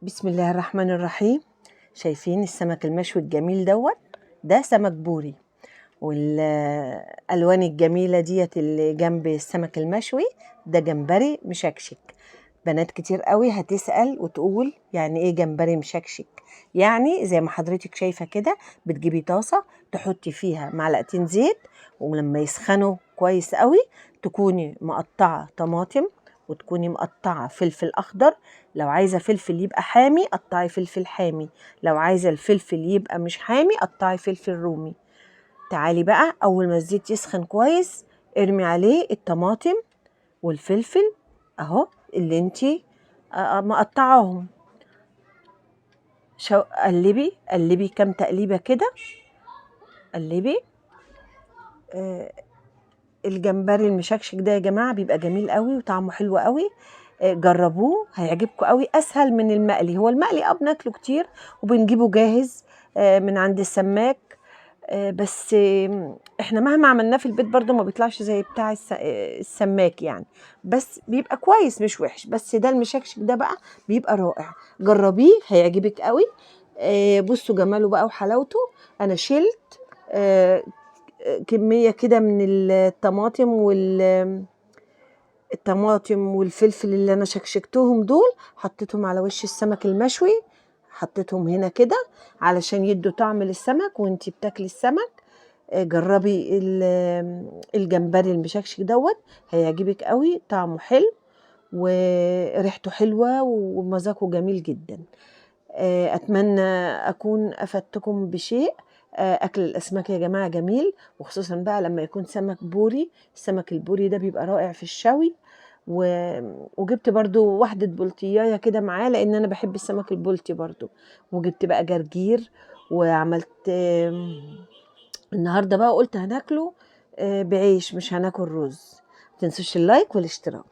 بسم الله الرحمن الرحيم. شايفين السمك المشوي الجميل دوت؟ ده سمك بوري، والالوان الجميلة ديت اللي جنب السمك المشوي ده جمبري مشكشك. بنات كتير قوي هتسأل وتقول يعني ايه جمبري مشكشك؟ يعني زي ما حضرتك شايفه كده، بتجيبي طاسه تحطي فيها معلقتين زيت، ولما يسخنوا كويس قوي تكوني مقطعه طماطم وتكوني مقطعه فلفل اخضر. لو عايزه فلفل يبقى حامي قطعي فلفل حامي، لو عايزه الفلفل يبقى مش حامي قطعي فلفل رومي. تعالي بقى اول ما الزيت يسخن كويس ارمي عليه الطماطم والفلفل اهو اللي انتي مقطعاهم. قلبي قلبي كام تقليبه كده، قلبي. الجمبري المشكشك ده يا جماعة بيبقى جميل قوي وطعمه حلو قوي، جربوه هيعجبكم قوي، اسهل من المقلي. هو المقلي بناكله كتير وبنجيبه جاهز من عند السماك، بس احنا مهما عملناه في البيت برضو ما بيطلعش زي بتاع السماك يعني، بس بيبقى كويس مش وحش. بس ده المشكشك ده بقى بيبقى رائع، جربيه هيعجبك قوي. بصوا جماله بقى وحلاوته. انا شلت كمية كده من الطماطم الطماطم والفلفل اللي انا شكشكتهم دول، حطيتهم على وش السمك المشوي، حطيتهم هنا كده علشان يدوا طعم للسمك وانتي بتاكلي السمك. جربي الجمبري المشكشك دوت هيعجبك قوي، طعمه حلو وريحته حلوة ومذاقه جميل جدا. اتمنى اكون افدتكم بشيء. اكل الاسماك يا جماعة جميل، وخصوصا بقى لما يكون سمك بوري. السمك البوري ده بيبقى رائع في الشوي. وجبت برضو واحدة بلطياية كده معاه لان انا بحب السمك البلطي برضو. وجبت بقى جرجير وعملت، النهارده بقى قلت هناكله بعيش مش هناكل رز. متنسوش اللايك والاشتراك.